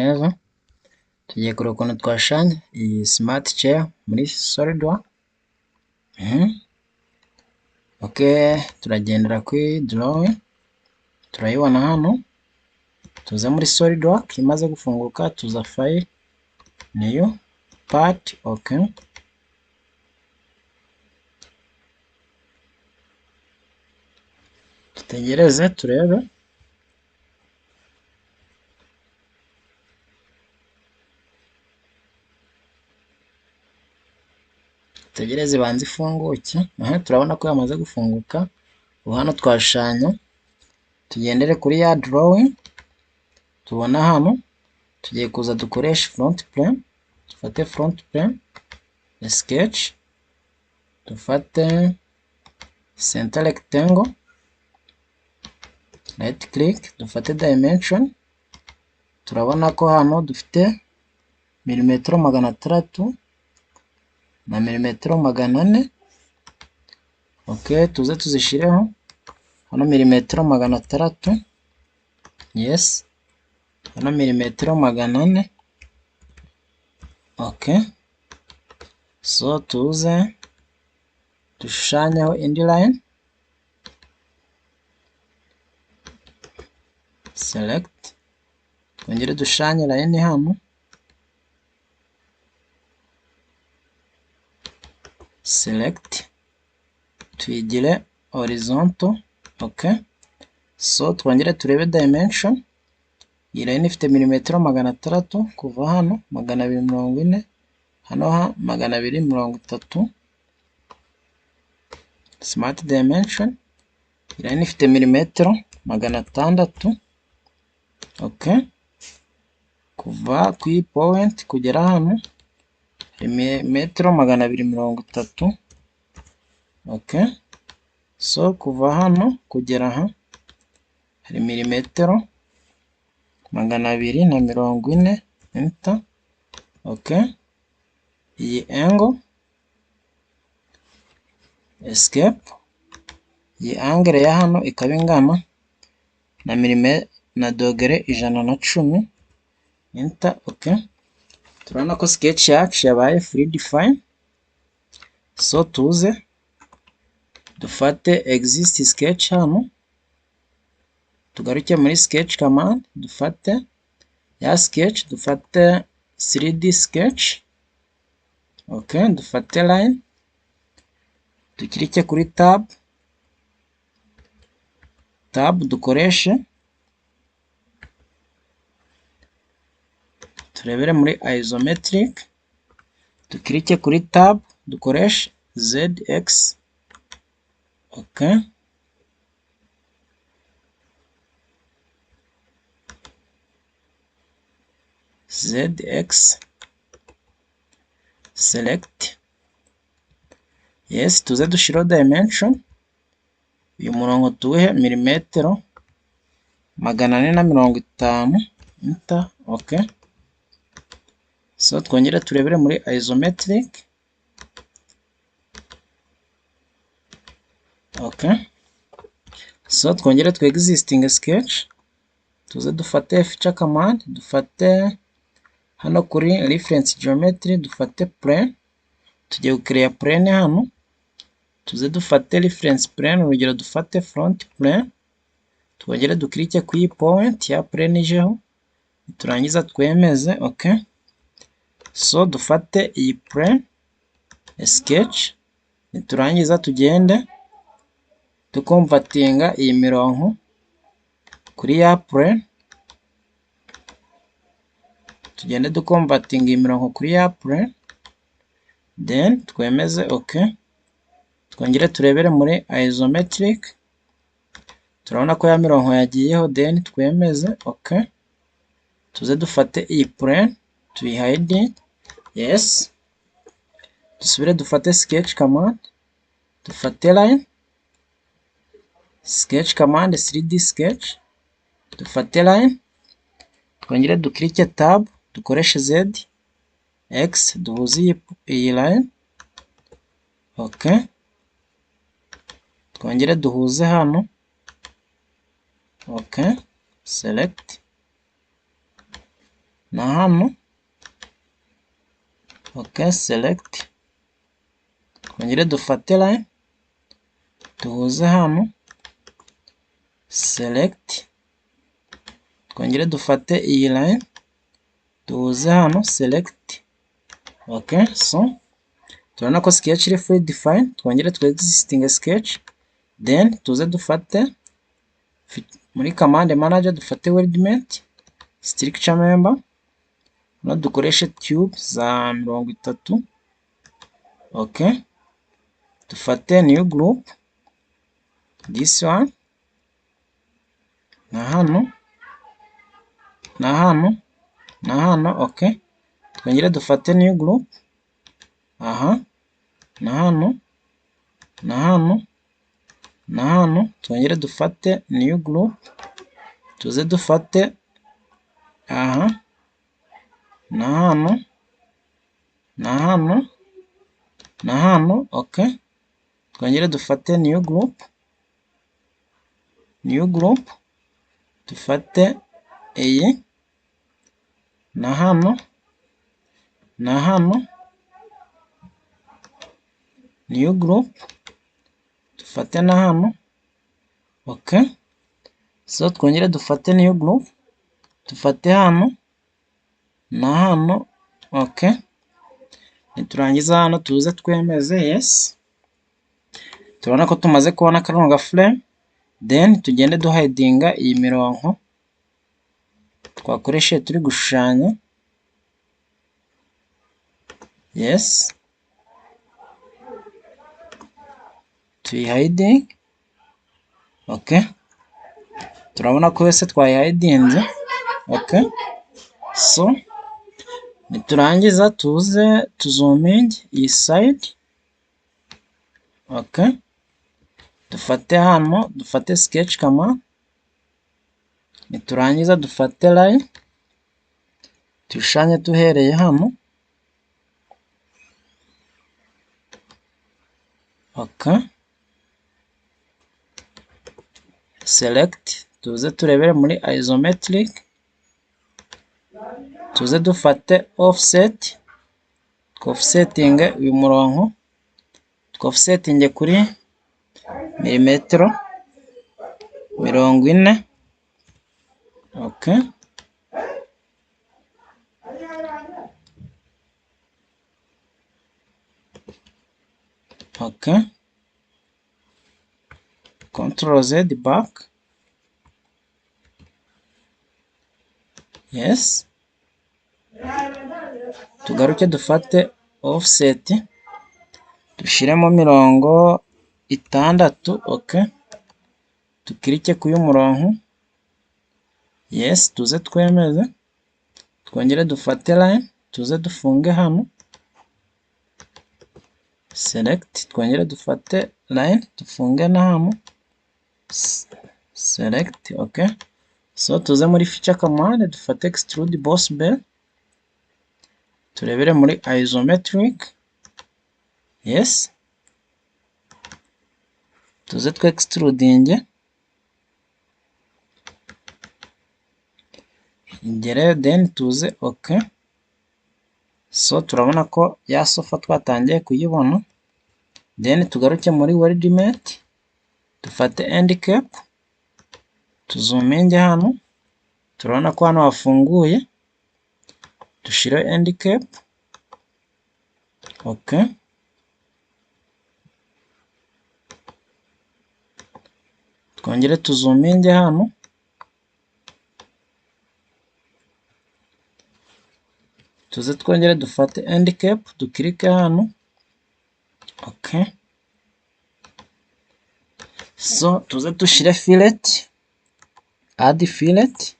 Neza, tugiye kureba ukuntu twashushanya iyi smart chair muri SolidWorks. Okay, turagendera kuri drawing, turayibona hano, tuze muri SolidWorks imaze gufunguka, tuza file, new part, okay. Dutegereze turebe. Dutegereze ibanze ifunguke. Aha turabona ko yamaze gufunguka. Ubu hano twashushanya, tugendere kuri ya drawing tubona hano, tugiye kuza dukoreshe front plane, dufate front plane sketch, dufate center rectangle, right click, dufate dimension. Turabona ko hano dufite milimetero 600 na milimetero 400. Okay, tuze tuzishireho hano milimetero 600, yes, hano milimetero 400. Okay, so tuze dushushanyeho indi line, select, twongere dushushanye line hano, select, tuyigire horizontal. Okay, so twongere turebe dimension. Iyi line ifite milimetero 600 kuva hano 240, hano 230. Smart dimension, iyi line ifite milimetero 600. Okay, kuva ku iyi point kugera hano metero 230. Okay, so kuva hano kugera aha hari milimetero 240, enter. Okay, iyi angle, escape, iyi angle ya hano ikaba ingana na na dogere 110, enter. Okay, turabona ko sketch yacu yabaye free define. So tuze dufate exist sketch hano, tugaruke muri sketch command, dufate ya sketch, dufate 3D sketch. Okay, dufate line, dukirike kuri tab, tab dukoreshe, turebere muri isometric, dukirike kuri tab, dukoreshe ZX. Okay, ZX, select, yes, tuze dushireho dimension. Uyu murongo tuwuhe milimetero 450, enter. Okay, so twongere turebere muri isometric. Okay, so twongere twe existing sketch, tuze dufate feature command, dufate hano kuri reference geometry, dufate plane, tugiye gucreate plane hano, tuze dufate reference plane, urugero dufate front plane, twongere dukirike ku iyi point ya plane ijeho, turangiza twemeze. Okay, so dufate iyi plane sketch, niturangiza tugende dukomvatinga iyi mirongo kuri ya plane, tugende dukomvatinga iyi mirongo kuri ya plane, then twemeze. Okay, twongere turebere muri isometric, turabona ko ya mirongo yagiyeho, then twemeze. Okay, tuze dufate iyi plane tuyihide, yes, dusubire dufate sketch command, dufate line, sketch command 3D sketch, dufate line, twongere dukirike tab, dukoreshe Z X, duhuze iyi line. Okay, twongere duhuze hano. Okay, select. na hano, okay, select, twongere dufate line duhuze hano, select, twongere dufate iyi line duhuze hano, select, okay. So turabona ko sketch iri fully defined, twongere twe existing sketch, then tuze dufate muri command manager dufate weldment structure member, no dukoreshe tube za 30, okay, dufate new group, this one, na hano, na hano, na hano, okay, twongere dufate new group, aha, na hano, na hano, na hano, twongere dufate new group, tuze dufate aha, na hano, na hano, na hano, okay, twongere dufate new group, new group, dufate iyi, na hano, na hano, new group, dufate na hano, okay. So twongere dufate new group, dufate hano, na hano, okay. Niturangiza hano tuze twemeze yes. Turabona ko tumaze kubona kano ga frame, then tugende duhidinga iyi mirongo twakoresheje turi gushushanya, yes, tuyihiding, okay. Turabona ko yose twayihidinze, okay. So niturangiza tuze tuzuminge iyi side, okay, dufate hano dufate sketch command, niturangiza dufate line tuyishushanye duhereye hano, okay, select, tuze turebere muri isometric, tuze dufate offset, twofsetinge uyu murongo, twofsetinge kuri milimetero 40, okay, okay, control Z back, yes, tugaruke dufate offset dushiremo 60, okay, tukirike kuyu murongo, yes, tuze twemeze, twongere dufate line tuze dufunge hano, select, twongere dufate line dufunge na hano, select, okay. So tuze muri feature command dufate extrude boss base, turebere muri isometric, yes, tuze twe extrudinge ingere, then tuze okay. So turabona ko ya sofa twatangiye kuyibona, then tugaruke muri weldment dufate end cap, tuzuminge hano, turabona ko hano hafunguye, dushire end cap, okay, twongere tuzuminge hano, tuze twongere dufate end cap, dukirike hano, okay. So tuze dushire fillet, add fillet,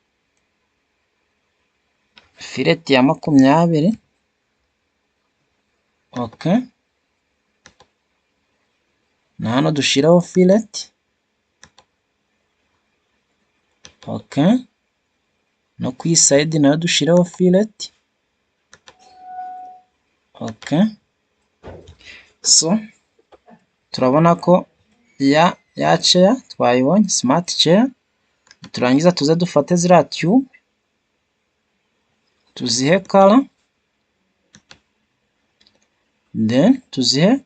fillet ya 20, okay, na hano dushiraho fillet, okay, no ku side nayo dushiraho fillet, okay. So turabona ko ya chair twayibonye, smart chair. Turangiza tuze dufate ziriya tube Tuzihe color, then tuzihe,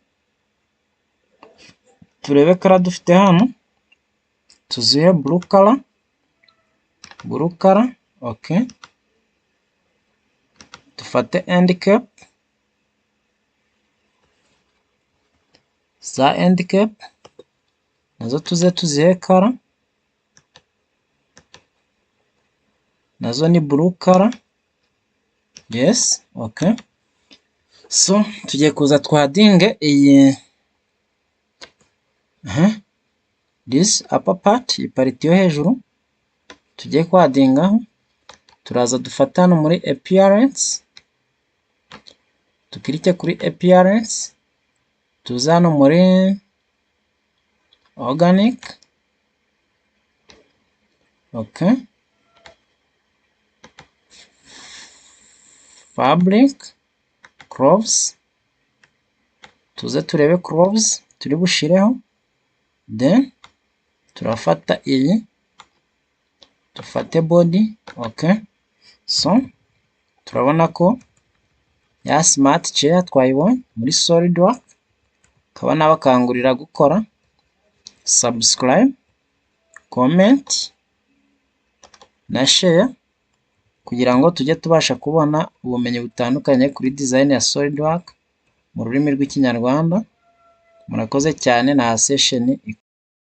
turebe color dufite hano, tuzihe blue color, blue color, okay. Dufate end cap, za end cap nazo tuze tuzihe color, nazo ni blue color, yes, okay. So tugiye kuza twadinge iyi this upper part, iyi part yo hejuru tugiye kwadingaho. Turaza dufate hano muri appearance, dukirike kuri appearance, tuze hano muri organic, okay, fabric, clothes, tuze turebe clothes turi bushireho, then turafata iyi, dufate body, okay. So turabona ko ya smart chair twayibonye muri SolidWorks. Nkaba nabakangurira gukora subscribe, comment na share kugira ngo tujye tubasha kubona ubumenyi butandukanye kuri design ya SolidWorks mu rurimi rw'Ikinyarwanda. Murakoze cyane, na session.